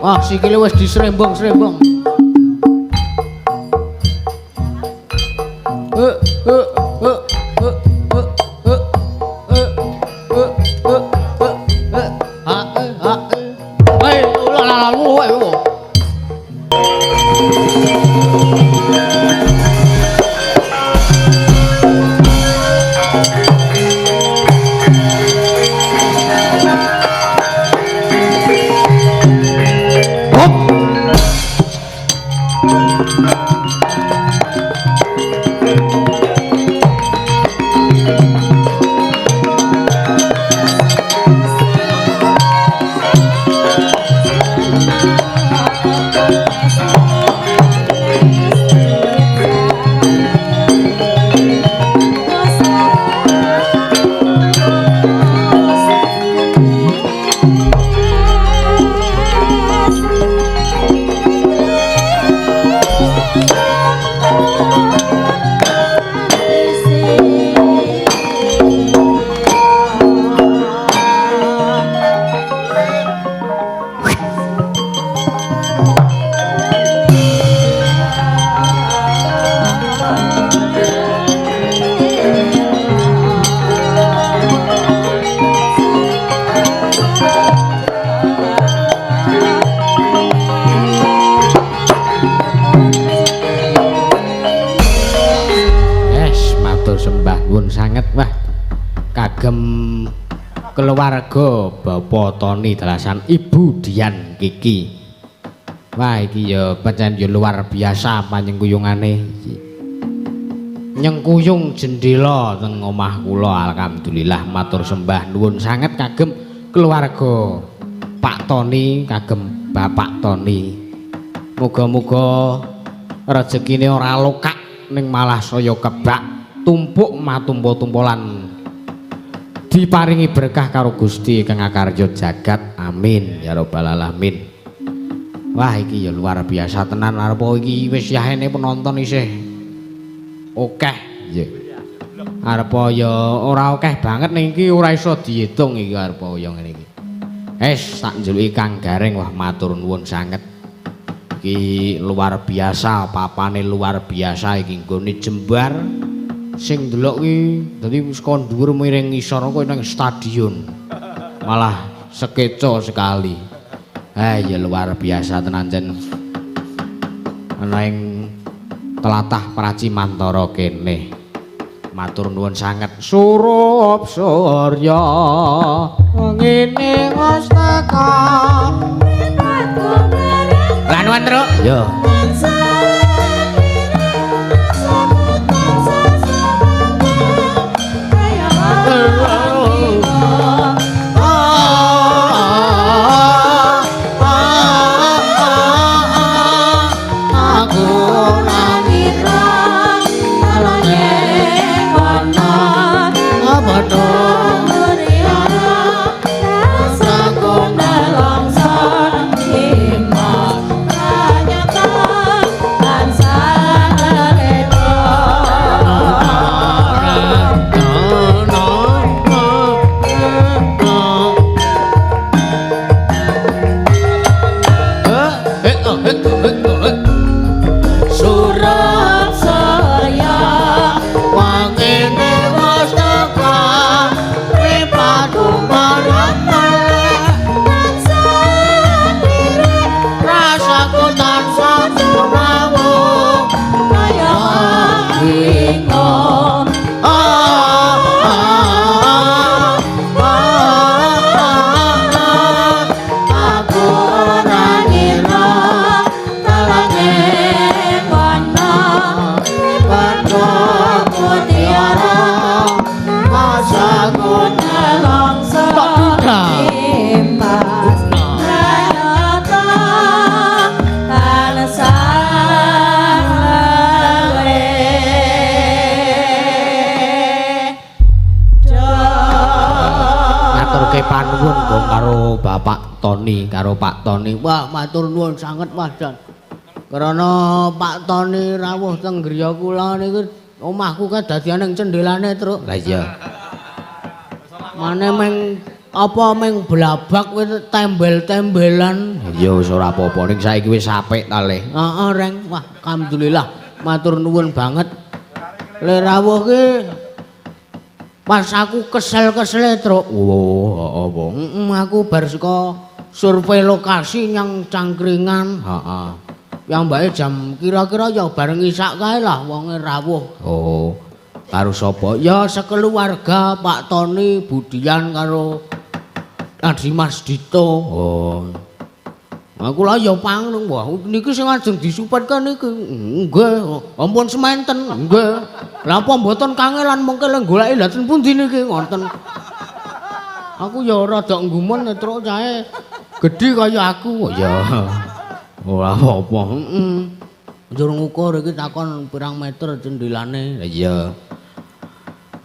Wah, sikile wis disrembong-srembong. Ha ha. Hei, la la la. Keluarga Bapak Tony dalasan Ibu Dian Kiki. Wah, iki ya pancen ya luar biasa panyengkuyungane. Nyengkuyung jendela teng omah kula, alhamdulillah matur sembah nuwun sanget kagem keluarga Pak Tony, kagem Bapak Tony. Muga-muga rezekine ora lokak ning malah saya kebak, tumpuk matumpa-tumpolan diparingi berkah karo Gusti kang akarya jagat. Amin ya rabbal alamin. Wah, iki ya luar biasa tenan. Arep iki wis yahene penonton isih akeh nggih. Arep ya ora akeh banget ning iki ora iso diitung iki arep ya ngene iki. Wis tak njeluki Kang Gareng. Wah, matur nuwun sanget. Iki luar biasa, papane luar biasa iki nggone jembar. Sing ndelok ki dadi wis kon dhuwur miring ngisor kowe nang stadion. Malah sekeco sekali. Ya luar biasa tenan jen. Ana ing tlatah Pracimantara kene. Matur nuwun sanget. Surup surya ngene wis teka. Lah nuwun, Truk. Yo. Panuwun karo Bapak Tony, karo Pak Tony. Wah, matur nuwun sanget Mas Jan. Karena Pak Tony rawuh teng griya kula niku omahku kan dadian ning cendelane, Truk. Lah iya. Mane meng Apa meng blabak wis tembel-tembelan. Ya wis ora apa-apa ning saiki wis apik ta le. Heeh, Reng. Wah, alhamdulillah. Matur nuwun banget. Le rawuh ki pas aku kesel-kesele, Truk. Oh, heeh apa? Heeh, aku bar saka survei lokasi nyang Cangkringan. Heeh. Yang mbake jam kira-kira ya bareng isak kae lah wonge rawuh. Oh. Karo sapa? Ya sekeluarga Pak Tony, Budian karo Adi Mas Dito. Oh. Aku lah ya pangling. Wah, niki sing ajeng disupetke niki. Nggih, ampun sementen. Nggih. Lah apa mboten kangelan mengke le goleki lha ten pundi niki ngoten. Aku ya rada nggumun truk cahe gedhi kaya aku. Ya. Ora apa-apa. Heeh. Njur ngukur iki takon pirang meter jendelane. Lah iya.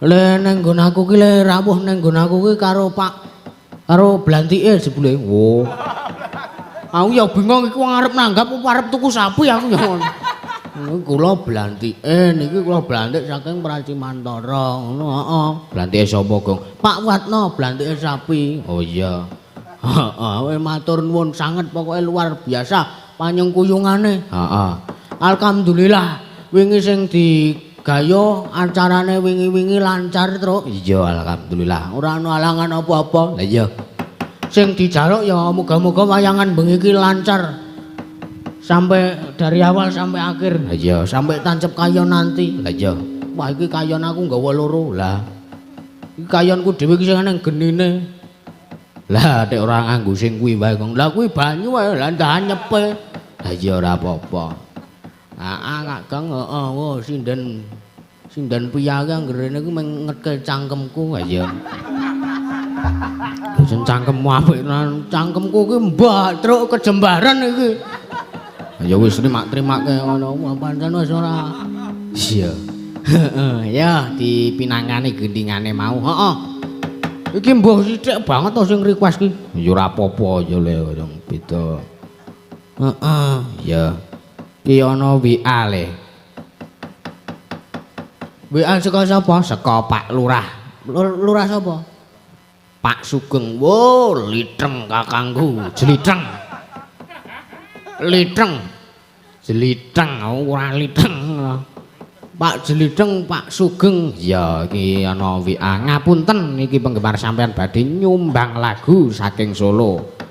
Le nang nggon aku ki le rawuh nang nggon aku ki karo Pak karo blantike jebule. Oh. Aku ya bingung iki wong arep nanggap apa arep tuku sapi aku ya ngono. Kula blantike niki kula blantik saking Pracimantara ngono heeh. Blantike sapa, Gong? Pak Watno blantike sapi. Oh iya. Heeh, matur nuwun sanget pokoke luar biasa panyengkuyungane. Heeh. Alhamdulillah wingi sing digayo acarane wingi-wingi lancar, Truk. Iya, alhamdulillah. Ora ana alangan apa-apa. Lah iya. Sing dijaluk ya muga-muga wayangan bengi iki lancar. Sampai dari awal sampai akhir. Lah iya, sampai tancep kayon nanti. Lah iya. Wah, iki kayon aku nggawa loro. Lah. Iki kayonku dhewe iki sing nang genine. Lah nek ora nganggo sing kuwi wae, Kong. Lah kuwi banyu wae, lah ndanyepe. Lah iya ora apa-apa. Heeh, Kak Gong, heeh, wo sinden sinden piye anggere niku meng ngetke cangkemku. Ha iya. Sing cangkemmu apik lan cangkemku ki mbak truk kejembaran iki. Ya wis trimak-trimake ngono, pancen wis ora. Iya. Heeh, ya dipinangani gendingane mau. Heeh. Iki mbuh sithik banget to sing request ki. Ya ora apa-apa ya le wong beda. Heeh, ya. Ki ana WA le. WA saka sapa? Saka Pak Lurah. Lurah sapa? Pak Sugeng. Wo, litreng kakangku, jlitreng. Litreng. Jlitreng, ora litreng. Pak Jlitreng, Pak Sugeng. Ya, iki ana WA. Ngapunten iki penggemar sampean badhe nyumbang lagu saking Solo.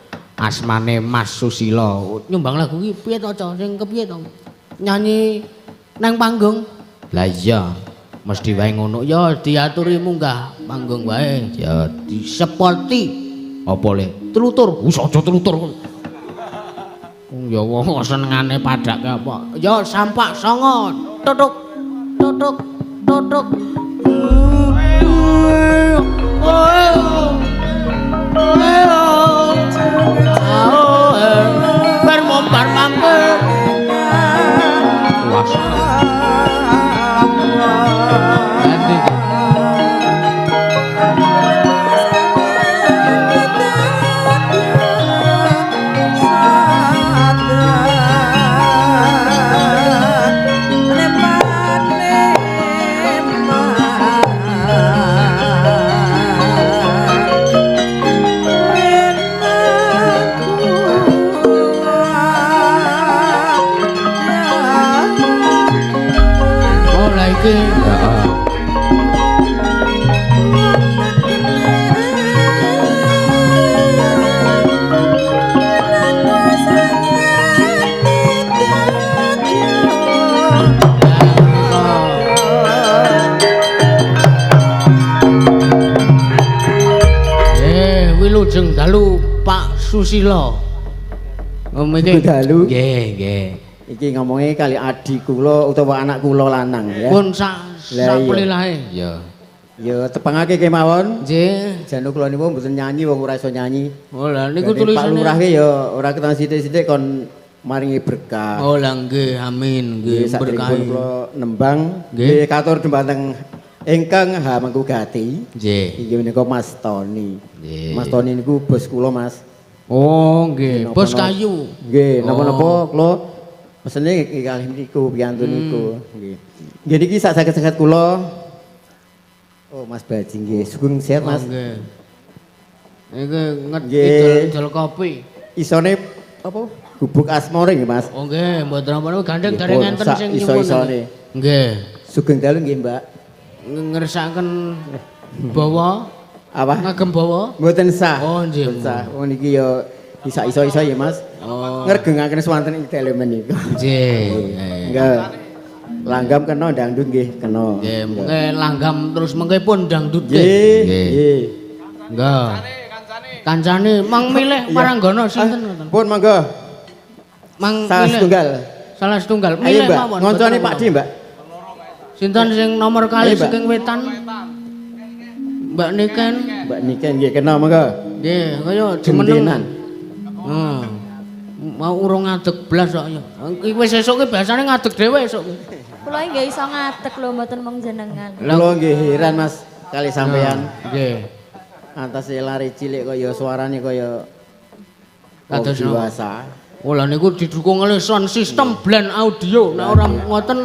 Asmane Mas Susilo. Nyumbang lagu iki piye to, Cok? Sing kepiye to? Nyanyi nang panggung. Lah iya, mesti wae ngono. Ya diaturi munggah panggung wae. Ya disepoti. Apa le? Tlutur. Wis aja tlutur. Ya wong senengane padake apa? Ya sampak songo. Tutuk. Tutuk. Tutuk. Bar mampir. Wah. Ganti. Wilujeng dalu Pak Susilo. Om iki dalu. Nggih, nggih. Iki ngomonge kali adi kula utawa anak kula lanang ya. Pun sak pelilahe. Ya. Ya tepangake kemawon. Nggih. Jane kula niku mboten nyanyi wong ora iso nyanyi. Oh lah niku tulisane Pak tulisane. Lurah ki ya ora ketang sithik-sithik kon maringi berkah. Oh lah nggih, amin nggih berkahi. Kula nembang Nggih. nggih katur dumateng ingkang hamengku gati. Nggih. Inggih menika Mas Tony. Nggih. Mas Tony niku bos kula Mas. Oh nggih, bos kayu. Nggih, napa-napa kula pesene nggih kalih niku piyantun niku. Nggih. Nggih niki sak saged-saged kula. Oh Mas Baji nggih, sugeng sehat Mas. Oh, nggih. Iki Nggih. ngedol kopi. Isone apa? Gubuk asmara nggih, Mas. Oh nggih, mboten napa-napa gandeng Nggih, dereng pun, enten sak sing nyuwun. iso-isone. Nggih. Sugeng dalu nggih, Mbak. Ngersakaken bawa, Apa? ngagem bawa. Mboten sah. Oh, nggih. Mboten sah. Oh niki ya bisa iso-iso ya, Mas. Oh. Ngregengaken swanten ing dalem menika. Nggih. Nggih. Langgam kena dangdut nggih, kena. Nggih, mengke langgam terus mengke pun dangdut Nggih, nggih. Nggih. Kancane mang milih Paranggana sinten ngoten? Pun monggo. Mang Salah milih. setunggal. Salah setunggal. Ayo, Milih Mbak. mawon. Ngoncone mboten Pak D, Mbak. Sinten sing nomor kali Ayo, Mbak. saking wetan? Mbak Niken. Mbak Niken nggih kena monggo. Nggih, kaya jumeneng. Gentenan. Heeh. Mau urung ngadeg blas kok ya. Iki wis esuk ki biasane ngadeg dhewe esuk ki. Kula nggih iso ngadeg lho mboten mung jenengan. Kula nggih heran Mas kali sampean. Nggih. Antase lari cilik kaya suarane kaya wong Kados napa? dewasa. Oh lha niku didukung oleh sound system blend audio. Nek ora ngoten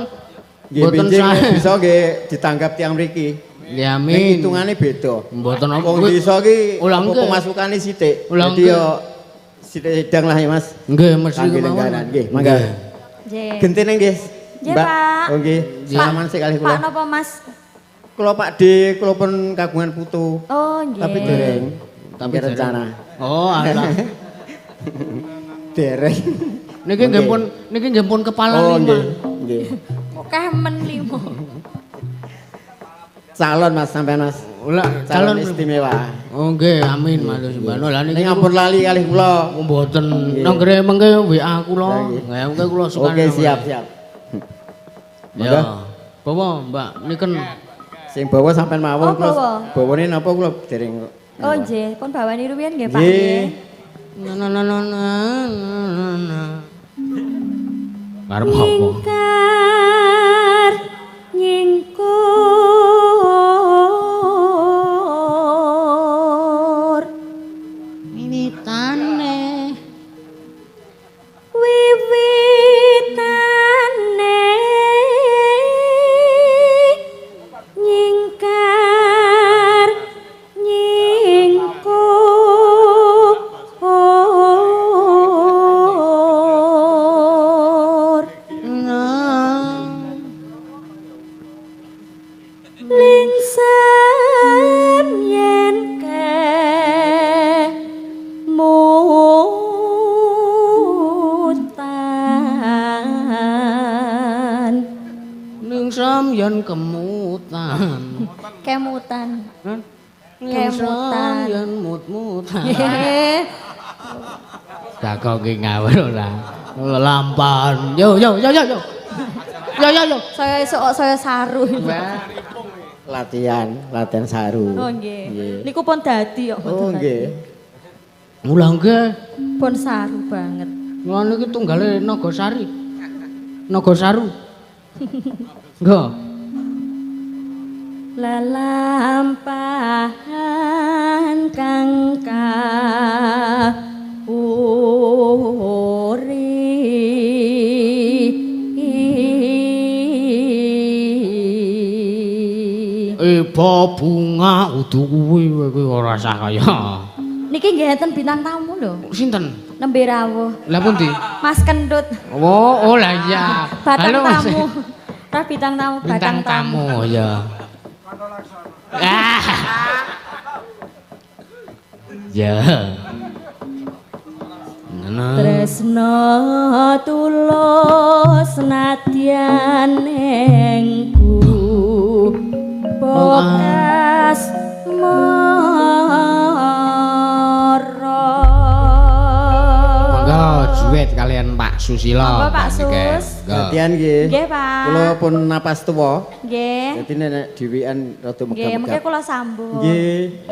Nggih mboten benjing sae. bisa nggih ditanggap tiyang mriki. Ya Ning amin. hitungane beda. Mboten apa. Wong desa ki Ulang apa nggih. pemasukane sithik. Ulang Dadi nggih. yo sithik sedang lah ya Mas. Nggih mesti Kangge kemawon. lengganan nggih, mangga. Nggih. Gentene nggih. Nggih, Mbak. Pak. Oh nggih. Salaman sik kalih kula. Pak napa Mas? Kula Pak D, kula pun kagungan putu. Oh nggih. Tapi dereng. Tapi Tapi rencana. Oh alah. Dereng. Niki nggih pun niki nggih pun kepala Oh lima. nggih. Nggih. Akeh men limo. Calon Mas sampean Mas. Lah Calon calon istimewa. Oh nggih amin matur sembah. Lah niki Ning ampun lali kalih kula. Oh, mboten. Nang mengke WA kula. Lah, nggih. Nggih mengke kula sukani. Oke, siap, siap. Ya. Bawa Mbak niken. Sing bawa sampean mawon Oh, kula. bawa. Bawane napa kula dereng. Oh nggih, pun bawani rumiyin nggih Pak Nggih. nggih. Na na na na na na, na. Karep apa? Nyingkar nyingkur Wiwitane wiwitane nyingkar nyingkur lingsem yen kemutan ningsem yen kemutan. kemutan Ningsem Kemutan. yen mut-mutan. Nggih. Kakok ki ngawur ora. Lampan. Yo yo yo yo yo. Yo yo yo. Saya esuk kok saya saru. Latihan, latihan saru. Oh nggih. Niku pun dadi kok. Oh nggih. Mula nggih. Pun saru banget. Ngono iki tunggale Nagasari. Nagasaru. Nggih. Lelampahan kang kauri Iba bunga udu kuwi kuwi ora sah kaya. Niki nggih enten bintang tamu lho. Sinten? Nembe rawuh. Lah pundi? Mas Kendut. Oh, oh lah iya. Batang Halo, Mas. tamu. Ra bintang tamu, Bintang batang tamu. tamu ya. Ah. Ya. Nah. Tresno tulus nadyan ing bekas mara. Monggo duet kalian Pak Susilo. Monggo, Pak Sus. Latihan nggih. Nggih, Pak. Kula pun napas tuwa. Nggih. Dadi nek dhewean rada Nggih, mengke megap-megap. kula sambung. Nggih.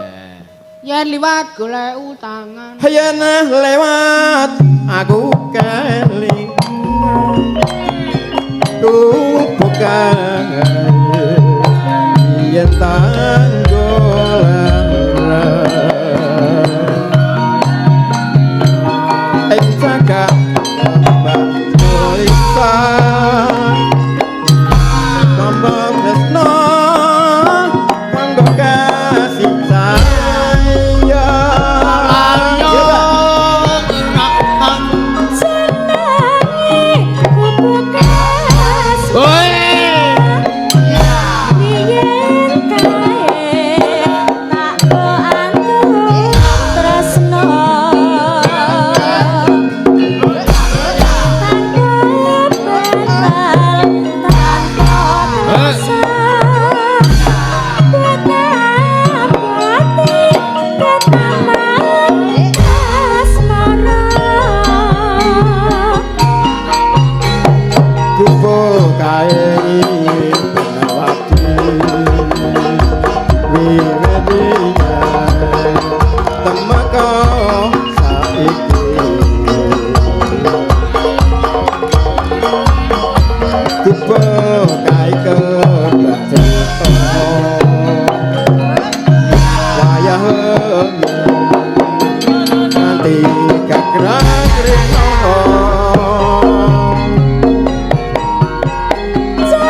Yen liwat golek utangan. Yen lewat aku kelingan kubukan yen tanggo ing jagat mbak tulisan tambah tresno kanggo kasih sayang.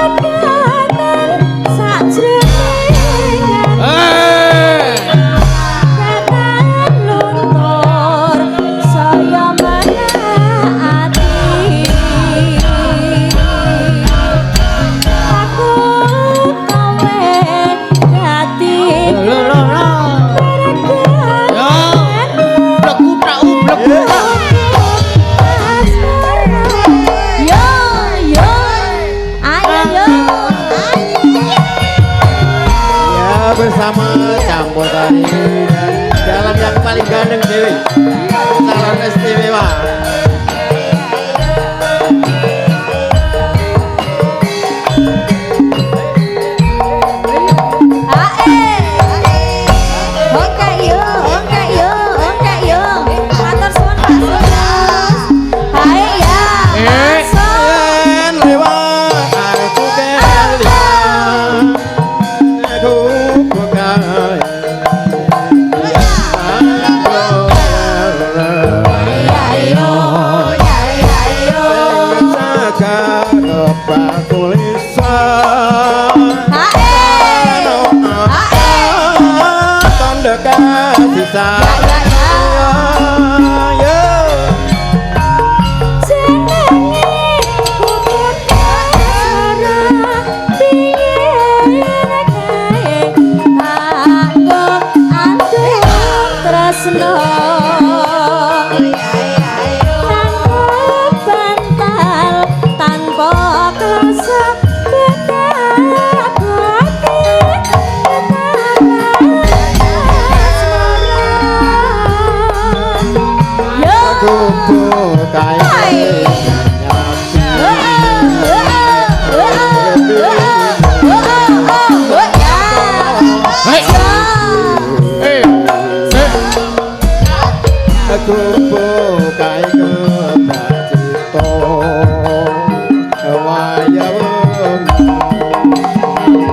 Jagatan sajroning Eh. Katan luntur saya menaati aku kowe dadi Lho lho lho. Yo. Bleku tak bleku. Yo yo ayo yo Ya bersama campur tari dan dalam yang paling gandeng dewe calon istimewa. Ae. Oke yo, oke yo, oke yo. Matur suwun Pak Sus. Hae ya. Eh. Masuk. Yen lewat aku kelingan aku bukan Ya yo, ya ya yo. Jaga kepakulisan Hae. Hae. Tanda kasih Ya ya ya. sayang. Jenenge puput asmara piye kae kanggo andung tresno tanpa bantal tanpa kloso betapa ati asmara yo. Kubu Hei. Eh. Eh. Aku bukai kebacito waya wengi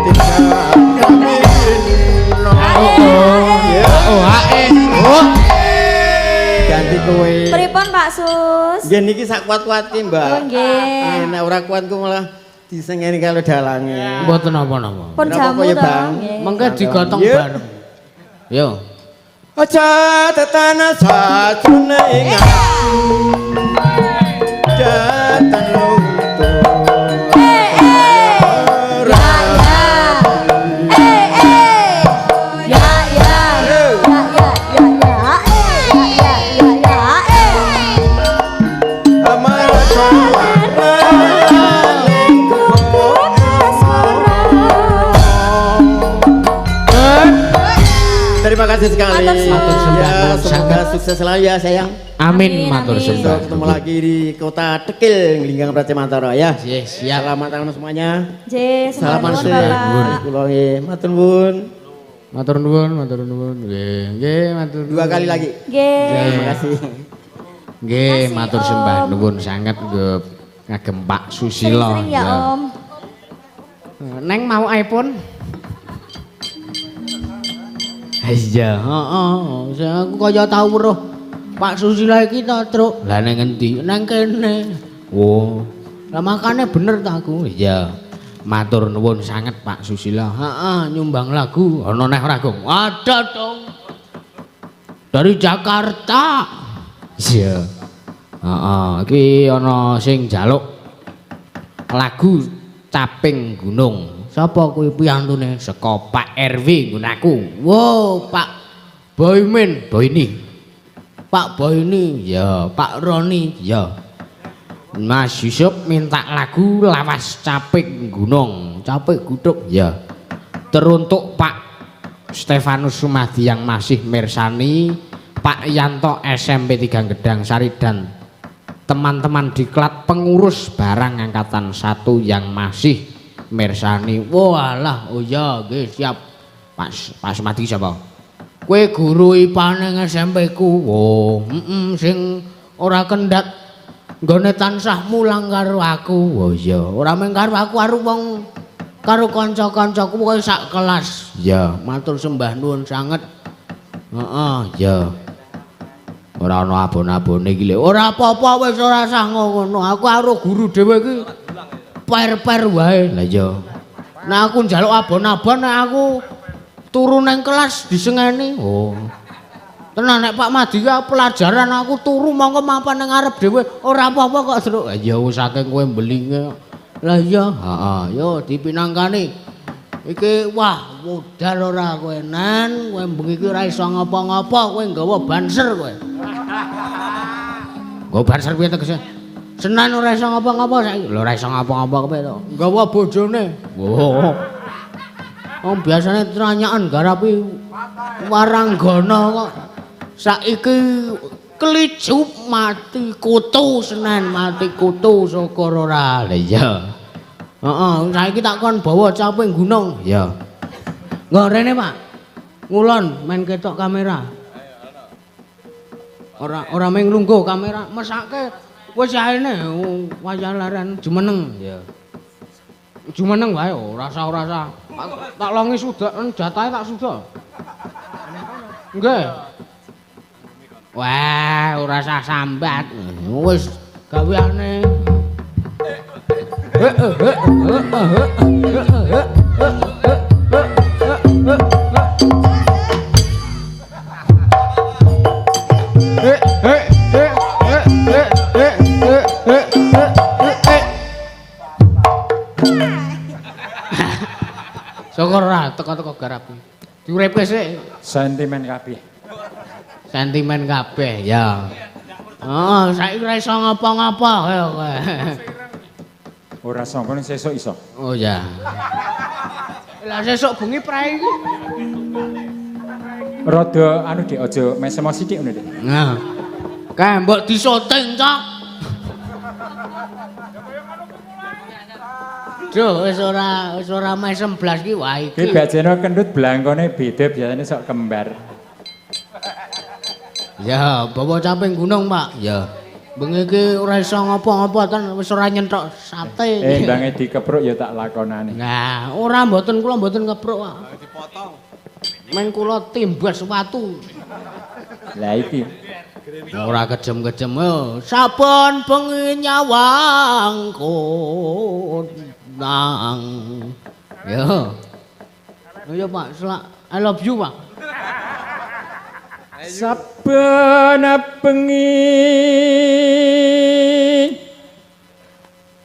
tidak kami Oh, ae. Oh. ganti kowe. Pripun Pak Sus? Nggih niki sak kuat-kuatke, Mbak. Oh nggih. Nek ora kuat ku malah disengeni karo dalange. Mboten napa-napa. Pun Kenapa jamu kok ya, to. Bang? Nggih. Mengke digotong Yuk. bareng. Yo. Aja tetan sajrone ing jatan luntur. Eh eh. Ya ya. Eh eh. Ya ya. Ya ya ya ya. Eh ya ya ya ya. Eh. Amar Terima kasih sekali. Matur suwun. Ya, semoga sukses selalu ya sayang. Amin Amin, matur amin. sembah. Besok ketemu lagi di kota Tekil, Linggang Pracemantara ya. Nggih, siap. Selamat malam semuanya. Nggih, sembah Salaman nuwun sih. Bapak. Kula nggih, matur nuwun. Matur nuwun, matur nuwun. Nggih, nggih matur. Dua kali lagi. Nggih. Terima kasih. Nggih, Kasih, matur Om. sembah nuwun sanget nggih kagem Pak Susilo. Sering-sering ya, Om. Neng mau iPhone? Iya, heeh. Aku kaya tau weruh Pak Susilo iki to, Truk. Lah nang ngendi? Nang kene. Oh. Lah makane bener ta aku? Iya. Matur nuwun sanget Pak Susilo. Heeh, nyumbang lagu. Ana neh ora, Gong? Ada dong. Dari Jakarta. Iya. Heeh, iki ana sing njaluk lagu Caping Gunung. Sapa kuwi piyantune? Saka Pak RW nggunaku. Wow, Pak Boymin, Boyni. Pak Boyni, ya, Pak Roni, ya. Mas Yusuf minta lagu lawas Caping Gunung, Caping Guthuk, ya. Teruntuk Pak Stefanus Sumadi yang masih mirsani, Pak Yanto SMP 3 Gedang Sari dan teman-teman diklat pengurus barang angkatan 1 yang masih mirsani. Walah, oh iya nggih siap. Pak Pak Sumadi sapa? Kowe guru IPA ning SMP ku. Oh, heeh sing ora kendhat nggone tansah mulang karo aku. Oh iya, ora mung karo aku karo wong karo kanca-kancaku pokoke sak kelas. Ya, matur sembah nuwun sanget. Heeh, ya. Ora ana abon-abone iki lho. Ora apa-apa wis ora usah ngono. Aku karo guru dhewe iki per-per wae. Lah iya. Nek aku njaluk abon-abon nek aku turu nang kelas disengeni. Oh. Tenan nek Pak Madi pelajaran aku turu mongko mapan nang ngarep dhewe ora apa-apa kok, Truk. Lah iya wis saking kowe mbelinge. Lah iya, heeh, yo dipinangkani. Iki wah modal ora kowe Nen, kowe bengi iki ora iso ngapa-ngapa, kowe nggawa banser kowe. Nggawa banser piye tegese? Senen ora iso ngapa-ngapa saiki. Lho ora iso ngapa-ngapa kepiye to? Nggawa bojone. Oh. Wong biasane tranyakan garapi waranggana kok. Saiki kelijup mati kutu Senen mati kutu syukur ora. Lah iya. Heeh, saiki tak kon bawa caping gunung. Iya. Nggo rene, Pak. Ngulon men ketok kamera. Ora ora mung lungguh kamera, mesake wis aene wayah leren jumeneng. Iya. Jumeneng wae ora usah ora usah. Tak longi suda jatahe tak suda. Nggih. Wah, ora usah sambat. Wis gaweane. Syukur ora teko-teko garap. Diuripke sik. Sentimen kabeh. Sentimen kabeh ya. Heeh, saiki ora iso ngapa-ngapa kaya kowe. Ora sangka sesuk iso. Oh ya. Lah sesuk bengi prei iki. Rada anu Dik, aja mesem sithik ngono Dik. Nah. Kae mbok disoting, Cok. Duh, wis ora mesem blas ki wah iki. Ki bajene kendut blangkone beda biasane sok kembar. Ya, bawa caping gunung, Pak. Ya. Bengi iki ora iso ngapa-ngapa ten wis ora nyenthok sate. Mbange dikepruk ya tak lakonane. Nah, ora mboten kula mboten kepruk, Pak. Dipotong. Men kula timbas watu. Lah iki ora kejem-kejem. Saben bengi nyawang kondang. Yo. Ayo Pak, selak I love you, Pak. Saben bengi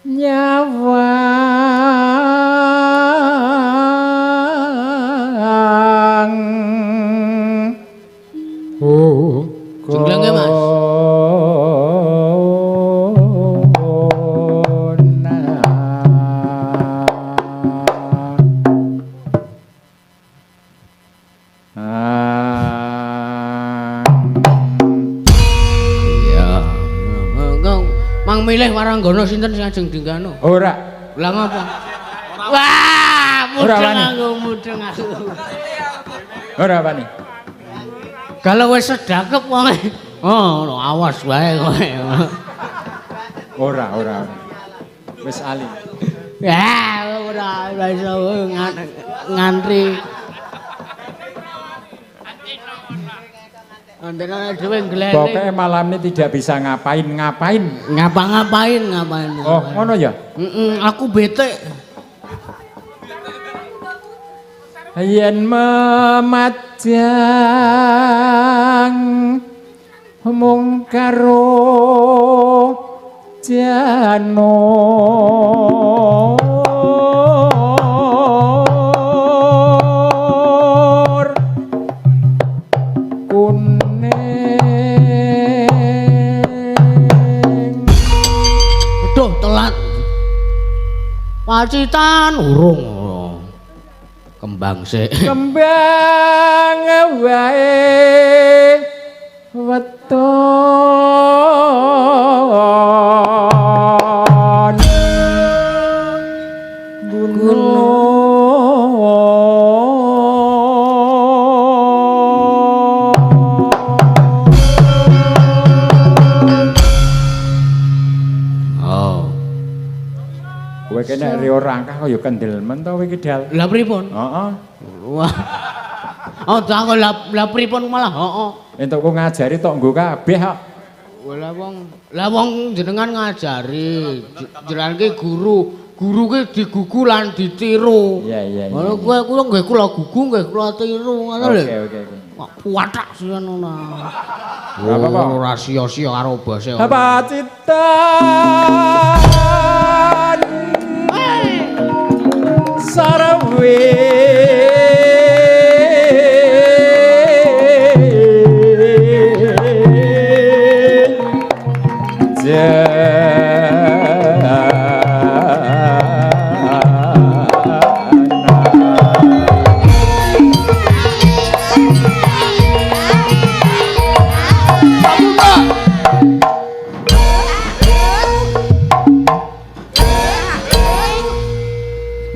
nyawang oh jenglenge Mas. Mang milih waranggana sinten sing ajeng dinggano? Ora. Lah ngapa? Wah, mudeng aku, mudeng aku. Ora wani. Kalau wis sedakep wonge. Oh, awas wae kowe. Ora, ora. Wis ali. Ya, ora ora iso ngantri. Pokoknya malam ini tidak bisa ngapain-ngapain. Ngapa-ngapain, ngapain. Oh, ngono ya? Aku bete. Yen memajang mung karo janur kuning. Aduh, telat. Pacitan urung. Kembang sik. Kembang wae weton gunung. Oh. Kowe kene rio rangkah kaya kendel men to kowe iki Dal. Lah pripun? Heeh. Wah. Oh, aku lah pripun malah heeh. Entukku ngajari tok nggo kabeh kok. Lah wong jenengan ngajari, jenengan ki guru, guru ki digugu lan ditiru. Iya iya iya. Ngono kuwi kula nggih kula gugu nggih kula tiru ngono lho. Oke oke oke. Kok puathak sih ngono. Ora apa-apa. Ora sia-sia karo bose. Pacitan Sarawe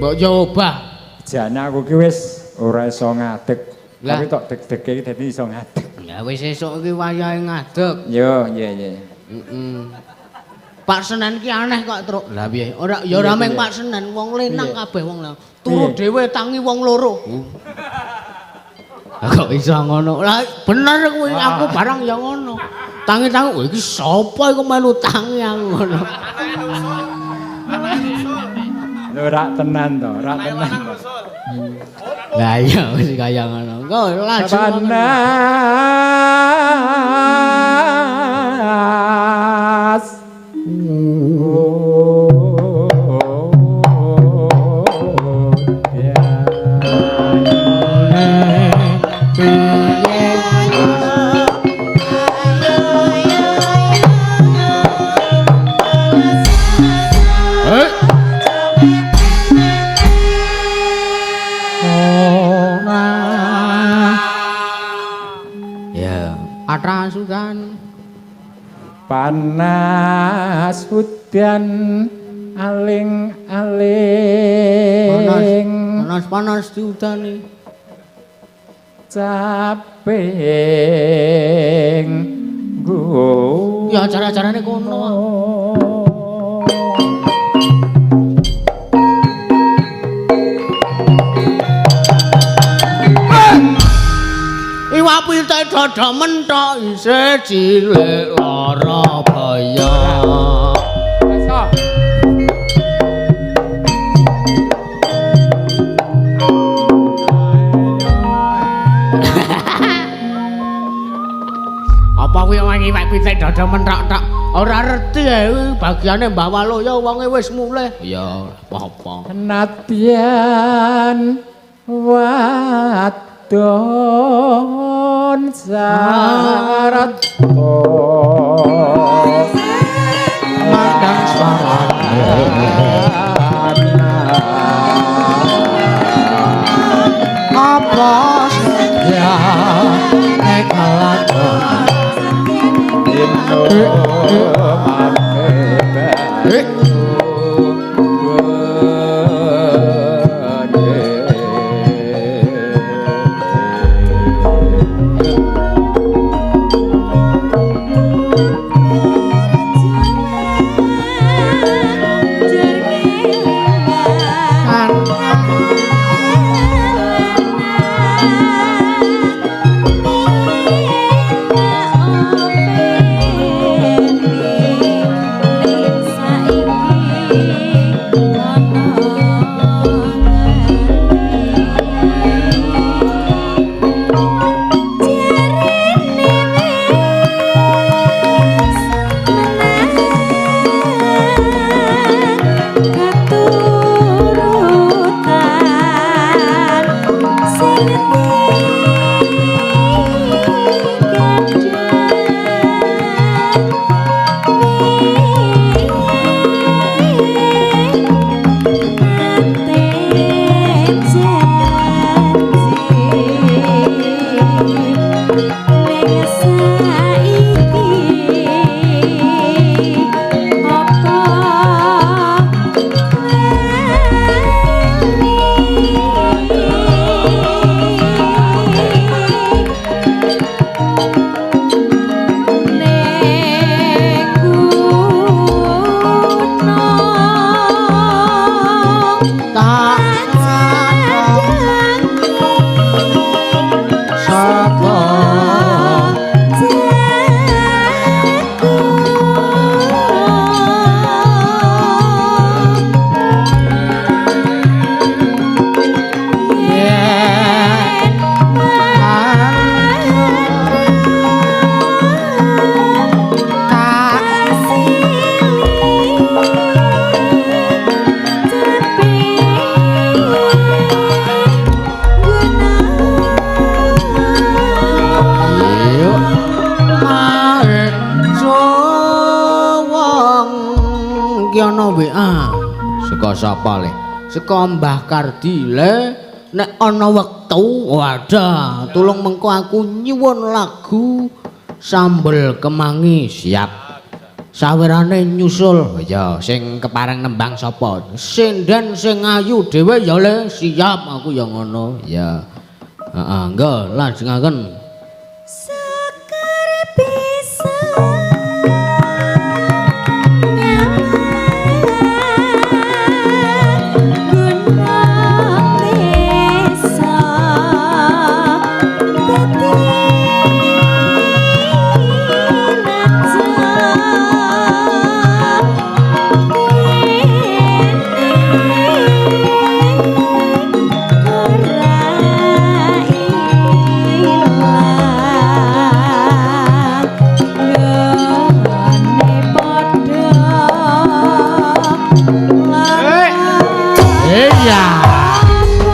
Mbok coba. Jane aku ki wis ora iso ngadeg. Lah. Tapi tok deg-dege iki dadi iso ngadeg. Ya wis esuk iki wayahe ngadeg. Yo, iya iya. Heeh. Pak Senen ki aneh kok, Truk. Lah piye? Ora ya ora mung Pak Senen, wong lenang kabeh wong lanang. Turu dhewe tangi wong loro. Lah kok iso ngono? Lah bener kuwi aku barang ya ngono. Tangi-tangi, "Wah iki sapa iku melu tangi aku ngono." Lho rak tenan to, rak tenan. Lah iya wis kaya ngono. Engko lajeng Panas. Ya, atrasudan Panas udan aling-aling panas panas diudani. Caping go. Ya acara-acarane kono. Iwak pitik dada menthok isih cilik lara baya. Apa kuwi wong iwak pitik dada menthok tok? Ora reti ae bagiane Mbah Waluyo wonge wis mulih. Ya apa-apa. Nadyan wadon syarat Mandang swarane. Apa ya nek kelakon Saiki. Wah, saka sapa le? Saka Mbah Kardi le. Nek ana wektu, wadah, tulung mengko aku nyuwun lagu Sambel Kemangi. Siap. Sawerane nyusul. Ya, sing kepareng nembang sapa? Sinden sing ayu dhewe ya le. Siap, aku ya ngono. Ya. Heeh, nggo lajengaken. Sekar bisa Iya.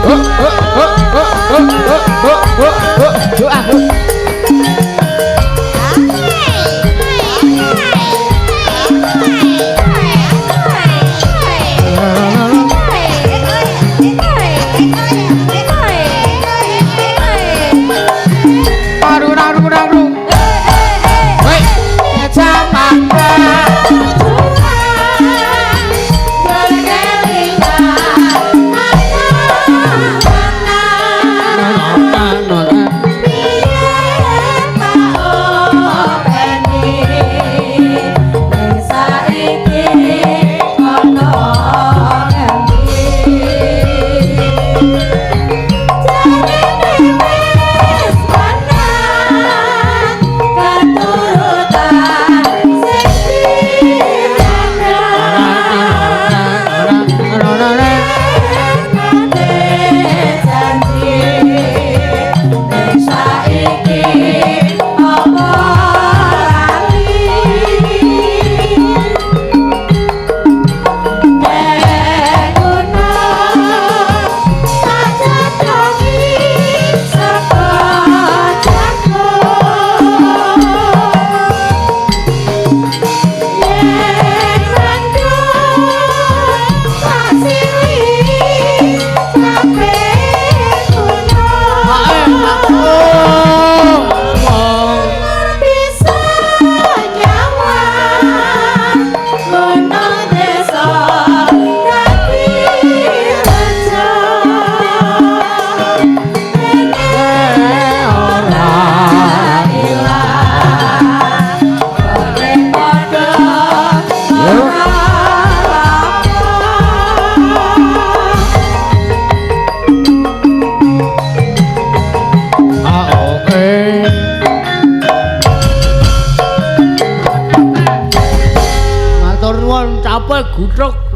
Oh, oh, oh, oh, oh, oh, oh, oh, oh. Doa.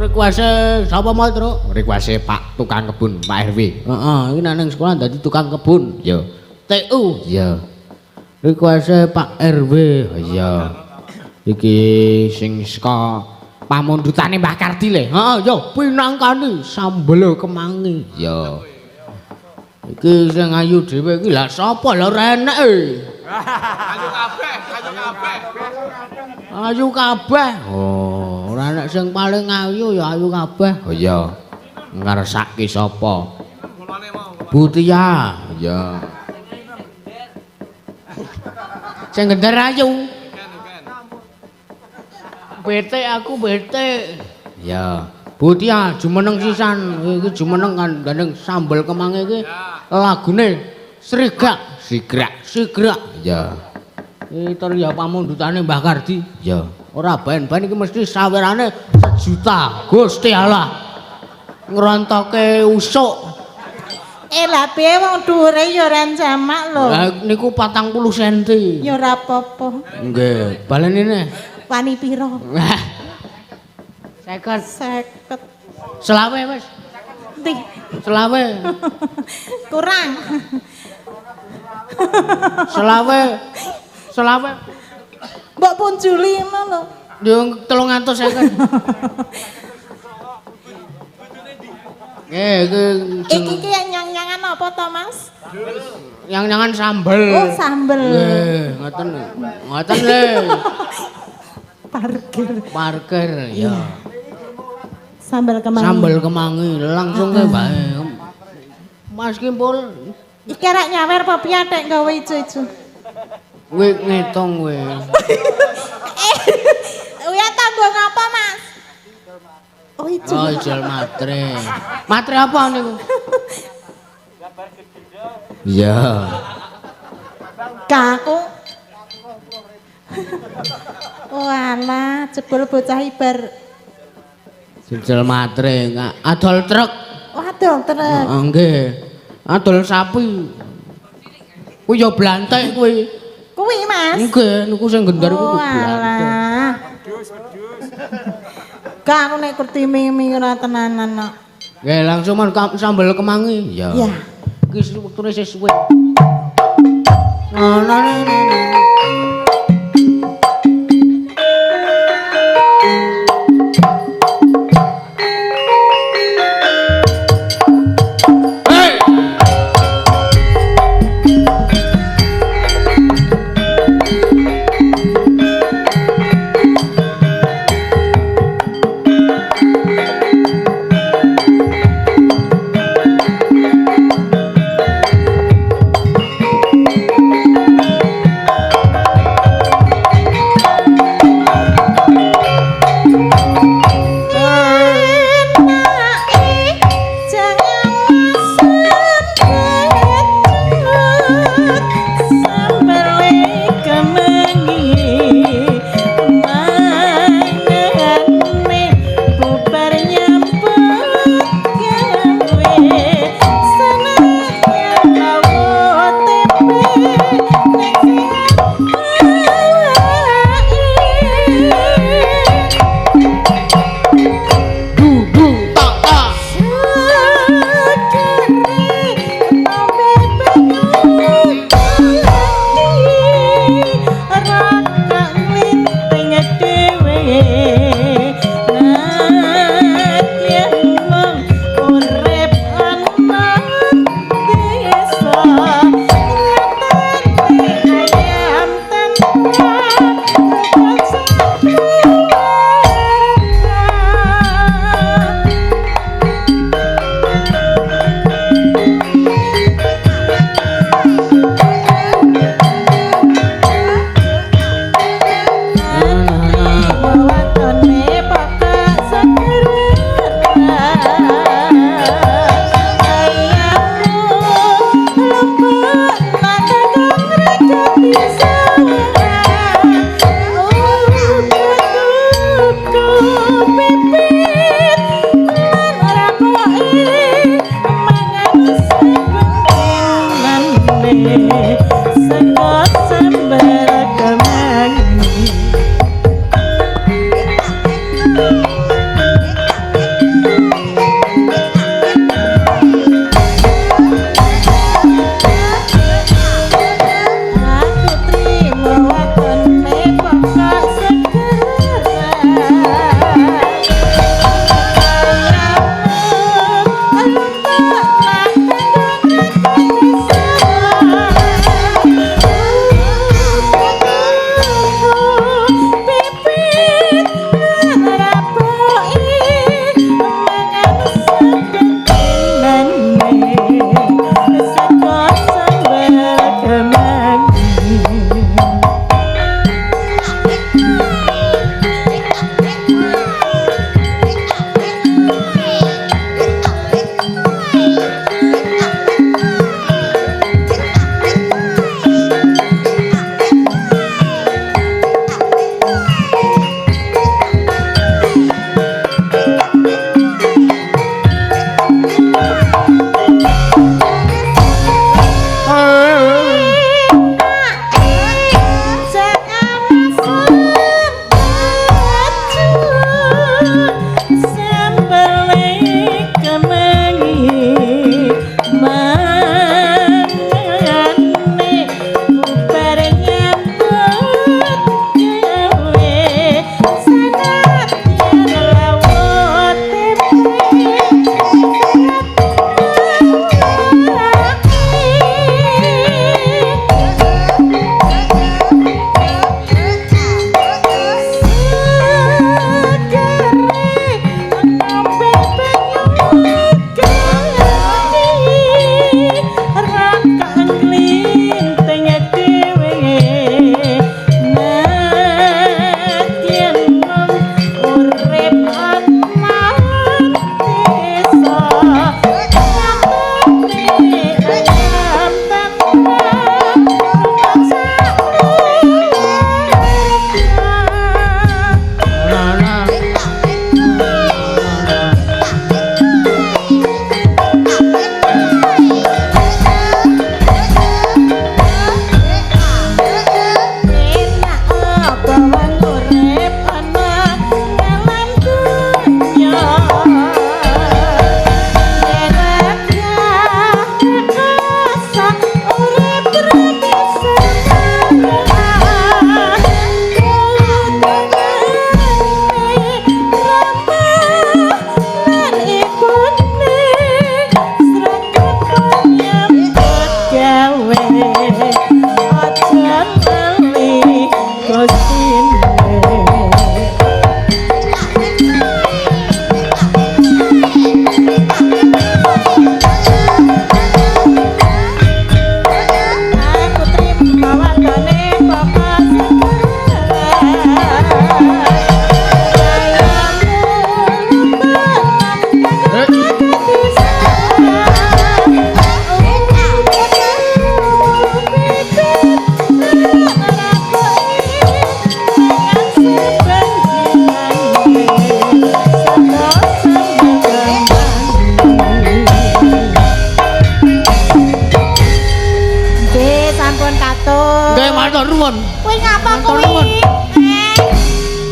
Request sapa mau, Truk? Request Pak tukang kebun, Pak RW. Heeh, iki nang sekolah dadi tukang kebun. Ya. TU. Ya. Request Pak RW. Iya. Iki sing saka pamundhutane Mbah Kardi le. Heeh, yo pinangkani sambel kemangi. Ya. Iki sing ayu dhewe iki lah sapa lah ora enek e. Ayu kabeh, ayu kabeh. Ayu kabeh. Oh, ora enek sing paling ayu ya ayu kabeh. Oh iya. Ngersake sapa? Butia. Iya. Sing gender ayu. Bete aku bete. Iya. Butia jumeneng sisan. Iki jumeneng kan gandeng sambel kemangi iki lagune Srigak, Sigrak, Sigrak. Iya. Iki tur ya pamundhutane Mbah Kardi. Iya. Ora ben-ben iki mesti sawerane 1 juta. Gusti Allah. Ngrontoke usuk. Lah piye wong dhuwure ya ora jamak lho. Lah niku 40 cm. Ya ora apa-apa. Nggih, baleni neh. Wani piro? 50. 50. Selawe wis. Ndi? Selawe. Kurang. Selawe. Selawe. Mbok punjuli ngono lho. Yo 350. Nggih, iki Iki ki nyang-nyangan apa to, Mas? Yang-nyangan sambel. Oh, sambel. Nggih, ngoten. Ngoten le. Parkir. Parkir ya. Sambel kemangi. Sambel kemangi langsung ke bae. Mas Kimpul Iki arek nyawer apa piye tek gawe ijo-ijo. Kowe ngitung kowe. Uya tanggo ngapa, Mas? Oh, ijo. Oh, ijol matre. Matre apa niku? Iya. Kaku. Walah, jebul bocah ibar. Jejel matre, adol truk. Waduh, truk. Heeh, nggih. Adol sapi. Kuwi ya blantek kuwi. Kuwi, Mas. Nggih, niku sing gendar kuwi blantek. Walah. Gak aku nek kerti mimi ora tenanan kok. Nggih, langsung mon sambel kemangi. Ya. Ya. Iki wektune sing suwe. Nah, nah, nah, nah. Aku trimo watone pokok segera.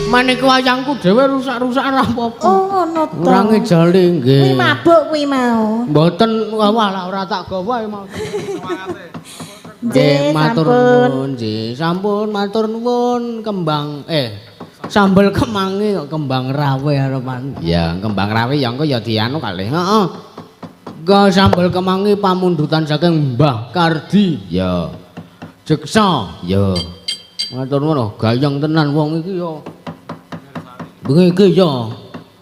Maniki wayangku dhewe rusak-rusak ora apa-apa. Oh, ngono to. Ora ngejoli nggih. Kuwi mabuk kuwi mau. Mboten walah ora tak gawa mau. Nggih, matur sampun. nuwun nggih. Sampun matur nuwun kembang sambel kemangi kok kembang rawe arepan. Ya, kembang rawe ya engko ya dianu kalih. Heeh. Engko sambel kemangi pamundutan saking Mbah Kardi. Ya. Jeksa. Ya. Matur nuwun oh, gayeng tenan wong iki ya. Bengi iki ya.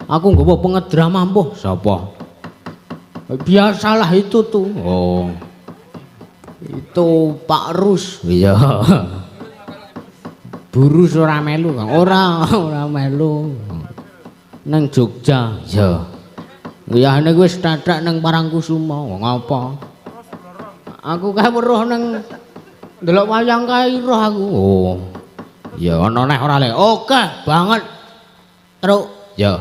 Aku nggawa pengedrah mampuh. Sapa? Biasalah itu tuh. Oh. Itu Pak Rus. Iya. Burus ora melu, Kang. Ora melu. Nang Jogja. Iya. Liyane wis tathak nang Parangkusuma. Ngapa? Aku kae weruh nang ndelok wayang kae roh aku. Oh. Ya ana neh ora le. Oke banget. Truk. Ya.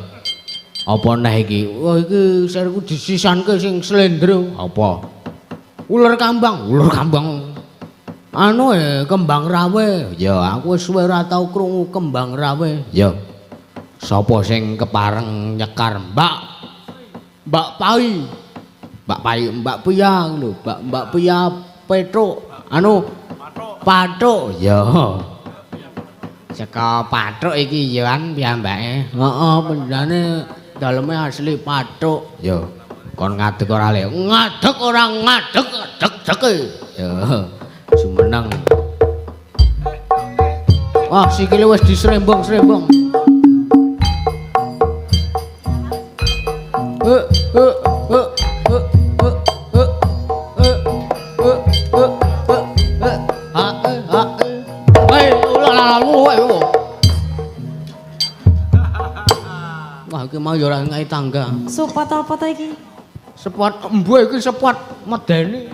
Apa neh iki? Wah iki sirku disisanke sing slendro. Apa? Uler kambang, uler kambang. Anu kembang rawe. Ya aku wis suwe ora tau krungu kembang rawe. Ya. Sapa sing kepareng nyekar Mbak? Mbak Pai. Mbak Pai, Mbak Pia lho, Mbak Pia Petruk. Anu Pathuk. Ya. Saka Pathuk iki ya kan piyambake. Heeh, pendane daleme asli Pathuk. Ya. Kon ngadeg ora le? Ngadeg ora ngadeg, deg-dege. Ya. Jumeneng. Wah, sikile wis disrembong-srembong. Eh, eh, eh, eh, eh, eh, eh, eh, eh, eh, eh, ha, eh, ha, eh. Hei, ulah, ulah, ulah. Wah, iki mau ya ora ngai tangga. Support apa to iki? Sepot embuh iki sepot medeni.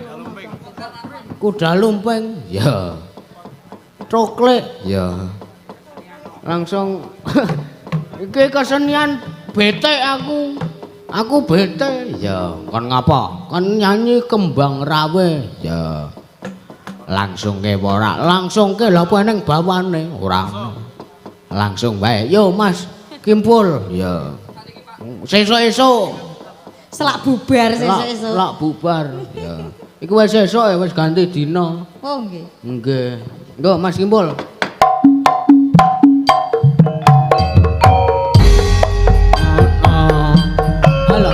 Kuda lumping. Ya. Coklik. Ya. Langsung iki kesenian bete aku. Aku bete. Ya, kon ngapa? Kon nyanyi kembang rawe. Ya. Langsung ke ora? Langsung ke lha apa ning bawane? Ora. Langsung wae. Yo Mas, Kimpul. Ya. Sesuk-esuk. Selak bubar sesuk-esuk. Lak bubar. Ya. Iku wis sesuk ya wis ganti dina. Oh nggih. Nggih. Nggo Mas Kimpul. Halo.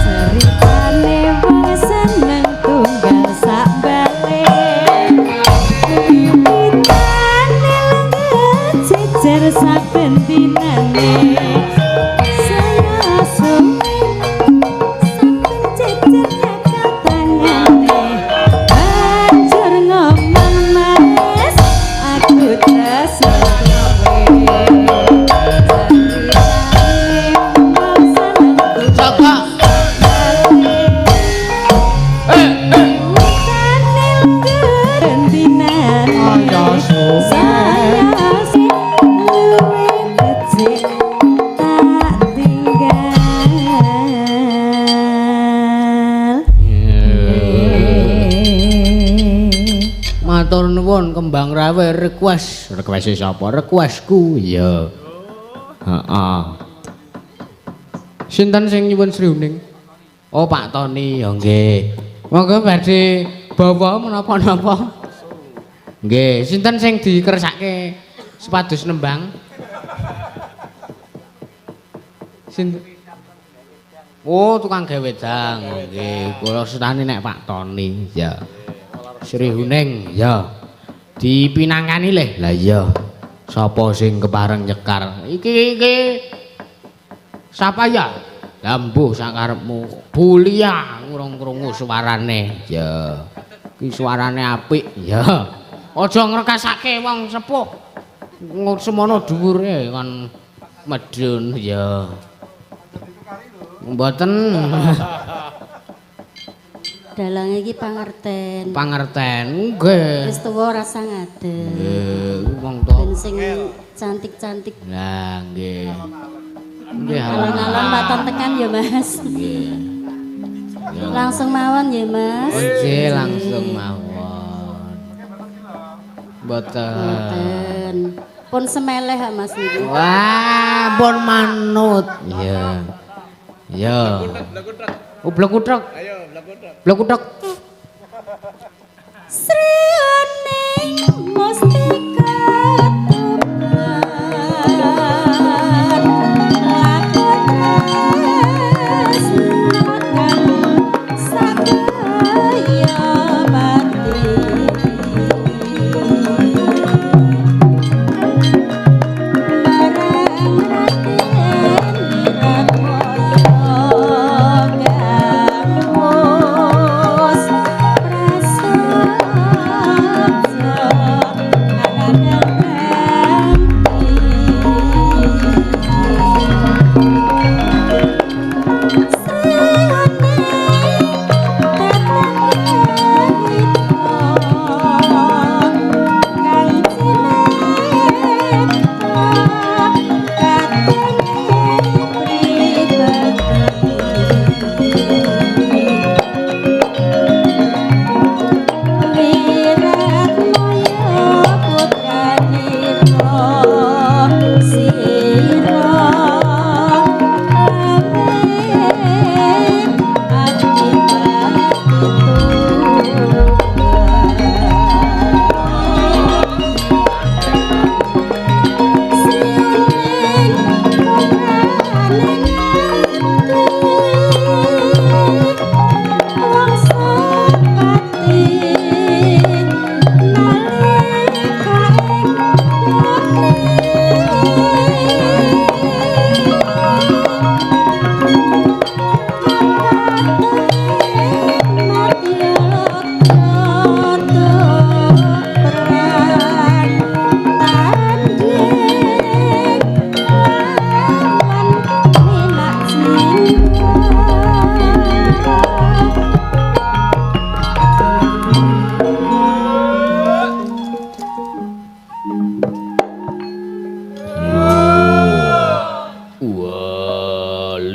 Ceritane wong seneng tunggal sak bale. Wiwitane lenggah jejer saben dinane. Saya suwe saben jejer nyekel tangane. Banjur ngomong mas, aku tresno kowe. Ceritane wong seneng Sapa? Matur nuwun Kembang Rawe request. Request sapa? Requestku. Iya. Heeh. Sinten sing nyuwun Sri Huning? Oh, Pak Tony, ya nggih. Monggo badhe bawa menapa-napa. Nggih, sinten sing dikersake supados nembang? Sinten? Oh, tukang gawe wedang. Nggih, kula setane nek Pak Tony, ya. Sri Huning, ya. Dipinangkani leh. Lah iya. Sapa sing kepareng nyekar? Iki iki. Sapa ya? Lah mbuh sakarepmu. Bulia ngurung-krungu suarane. Ya. Iki suarane apik, ya. Aja ngrekasake wong sepuh. Semono dhuwure kon medhun, ya. Mboten. Dalange iki pangerten. Pangerten, nggih. Wis tuwa rasa ngadeg. Nggih, wong tuwa. Ben sing cantik-cantik. Lah nggih. Nggih, Alon-alon waton tekan ya, Mas. Nggih. Langsung mawon ya, Mas. Nggih, langsung mawon. Mboten. Mboten. Pun semeleh ha Mas niku. Wah, pun manut. Iya. Iya. Oh, blekutrek. Ayo, blekutrek. Blekutrek. Sri Huning mustika Tuban. Laku tresno kang sakaya pati. Marang Raden Wiratmoyo Kang Prasaja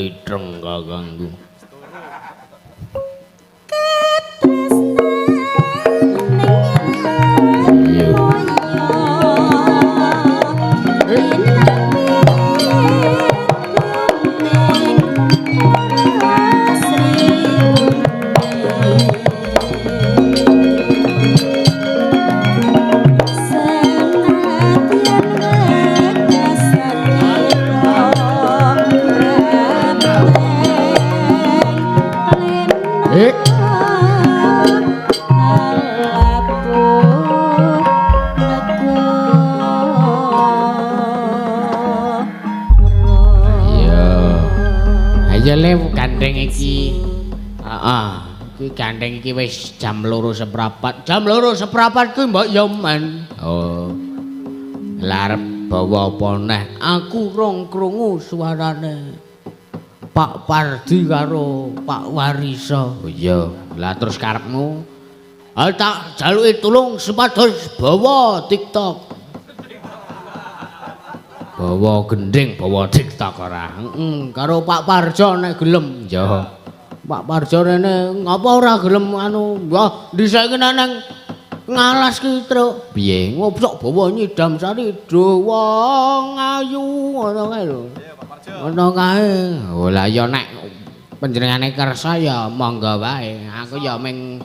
Litreng kakangku. Ya le gandeng iki. Heeh. Iki gandeng iki wis jam 2.15. Jam 2.15 kuwi mbok yo men. Oh. Lah arep bawa apa neh? Aku rong krungu suarane Pak Pardi karo Pak Wariso. Oh iya. Lah terus karepmu? Ah tak jaluki tulung supados bawa TikTok. Bawa gending, bawa TikTok ora. Heeh, karo Pak Parjo nek gelem. Ya. Pak Parjo rene ngapa ora gelem anu? Wah, dhisik iki nang ngalas ki, Truk. Piye? Ngopsok bawa nyidam sari do wong ayu ngono kae lho. Ngono kae. Oh lah ya nek panjenengane kersa ya monggo wae. Aku ya ming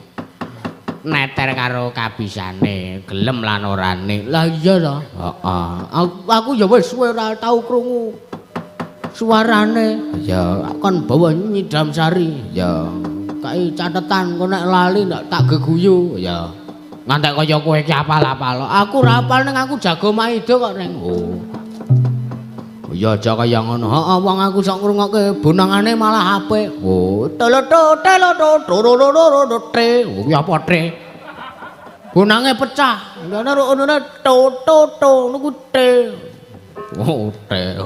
neter karo kabisane, gelem lan orane. Lah iya to. Heeh. Aku ya wis suwe ora tau krungu suarane. Ya kon bawa nyidam sari. Ya kai catetan kok nek lali ndak tak geguyu. Ya ngantek kaya kowe iki apal-apal. Aku ora apal ning aku jago maido kok ning. Oh. Ya aja kaya ngono. Heeh, wong aku sok ngrungokke bonangane malah apik. Oh, teloto teloto tororororo te. Oh, kuwi apa te? Bonange pecah. Ngene ngono to to to niku te. Oh, te.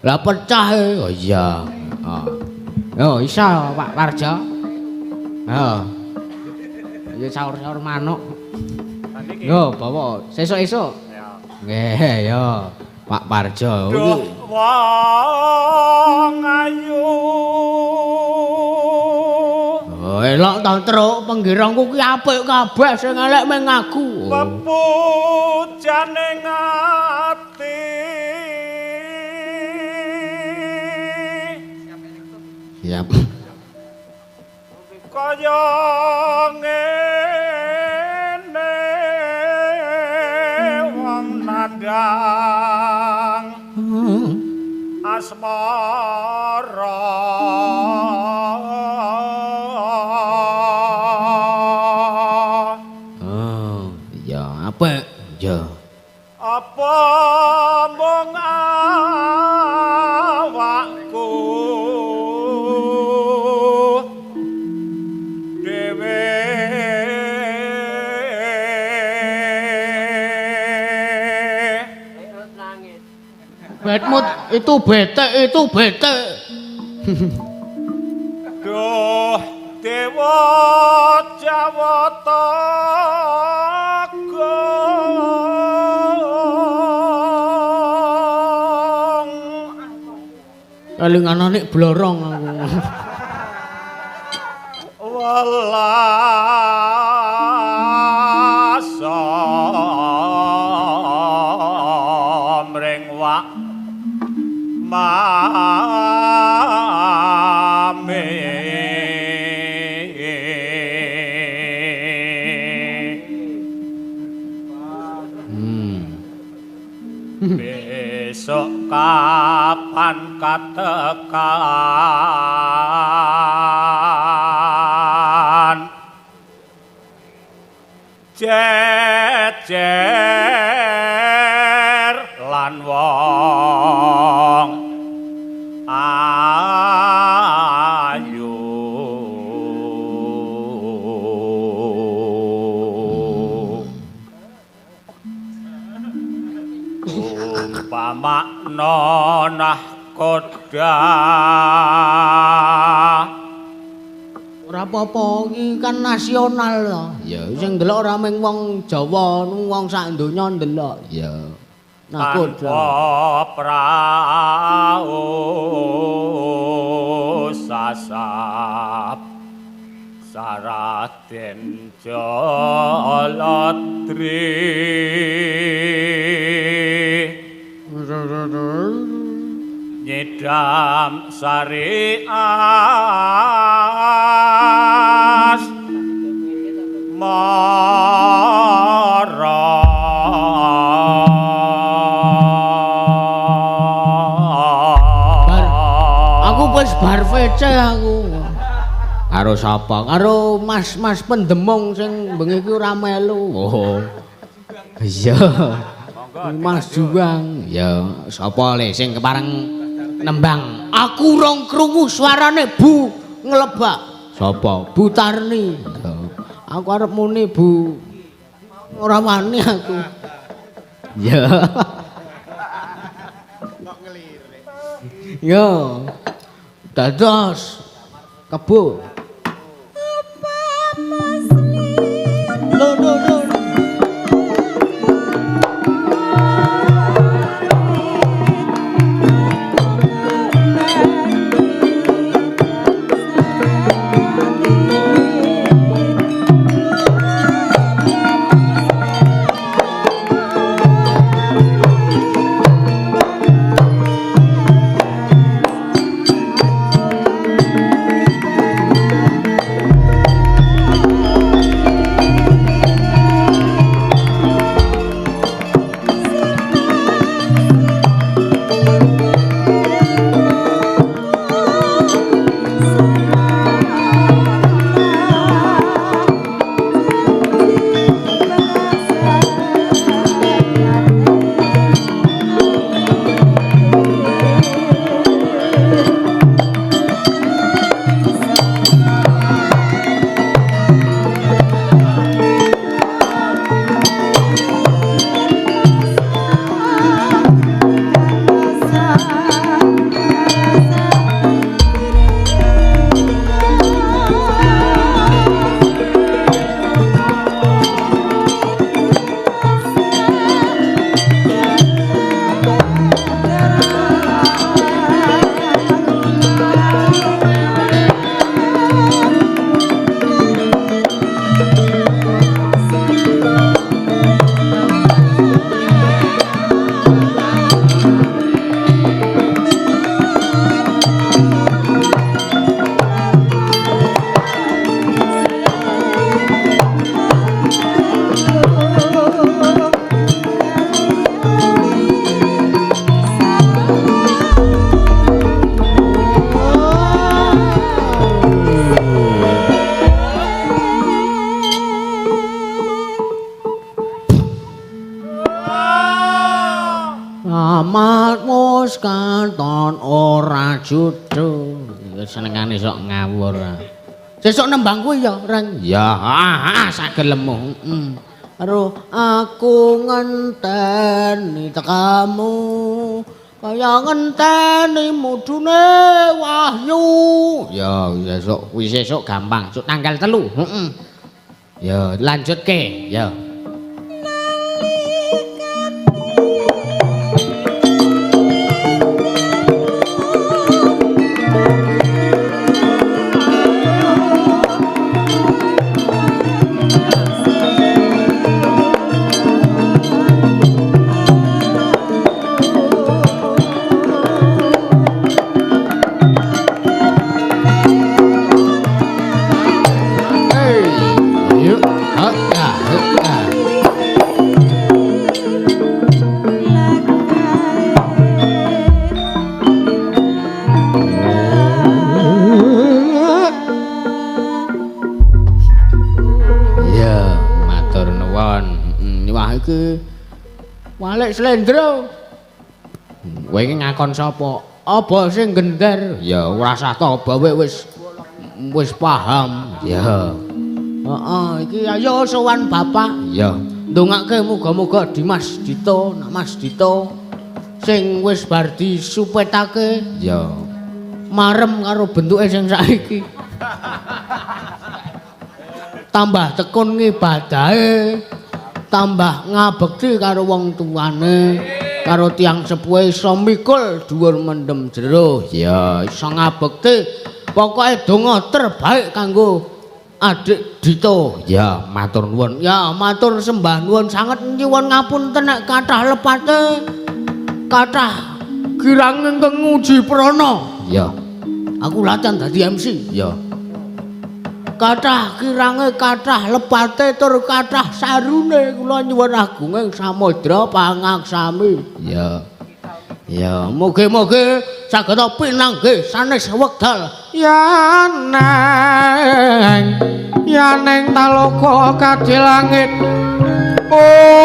Lah pecah e. Oh iya. Heeh. Yo iso Pak Parjo. Heeh. Ya saur-saur manuk. Yo bawa sesuk-esuk. Nggih, yo. Pak Parjo. Duh wong ayu. Oh, elok ta, Truk, penggirangku ki apik kabeh sing elek mung aku. Pepujane ati. Siap. Kaya ngene wong nandang asmara. Oh, iya apik. Ya. Apa mung awakku dhewe Betmut itu bete, itu bete. Duh dewa Jawata Agung. Kelingan nek blorong aku. Welas mring wak mame. Besok kapan katekan jejer lan wong ayu. Umpamakna nahkoda. Ora apa-apa iki kan nasional to. Ya sing ndelok ora mung wong Jawa, wong sak donya ndelok. Ya. Nahkoda. Tanpa prau sasap Saraden Jaladri nyidam sari as mara. Aku wis bar VC aku. Karo sapa? Karo mas-mas pendemong sing bengi iki ora melu. Oh. Iya. Mas Juang. Ya, sapa le sing kepareng Nembang aku rong krungu suarane Bu nglebak. Sapa? Bu Tarni. Aku arep muni Bu. Ora wani aku. Ya. Kok ngelirik. Yo. Dados kebo. Lho lho lho. Amat katon ora judo. Senengane sok ngawur. Sesuk nembang kuwi ya, Reng. Ya, heeh, sagelemu. Heeh. Karo aku ngenteni tekamu kaya ngenteni mudune wahyu. Ya, sesuk kuwi sesuk gampang. Sesuk tanggal 3. Heeh. Ya, lanjutke, ya. Walik Slendro. Kowe iki ngakon sapa? Apa sing gender? Ya ora usah toba kowe wis paham. Ya. Heeh, iki ayo sowan bapak. Ya. Ndongake muga-muga Dimas Dito, nak Mas Dito sing wis bar disupetake. Ya. Marem karo bentuke sing saiki. Tambah tekun ngibadahe. Tambah ngabekti karo wong tuane, karo tiyang sepuhe iso mikul dhuwur mendem jero. Ya, iso ngabekti. Pokoke donga terbaik kanggo adik Dito. Ya, matur nuwun. Ya, matur sembah nuwun sanget nyuwun ngapunten nek kathah lepate. Kathah kirang ingkang nguji prana. Ya. Aku latihan dadi MC. Ya. Kathah kirange, kathah lepate tur kathah sarune kula nyuwun agunging samudra pangaksami. Ya. Ya, mugi-mugi saged pinanggih sanes wekdal. Ya neng, ya neng taloka kadhe langit. Oh.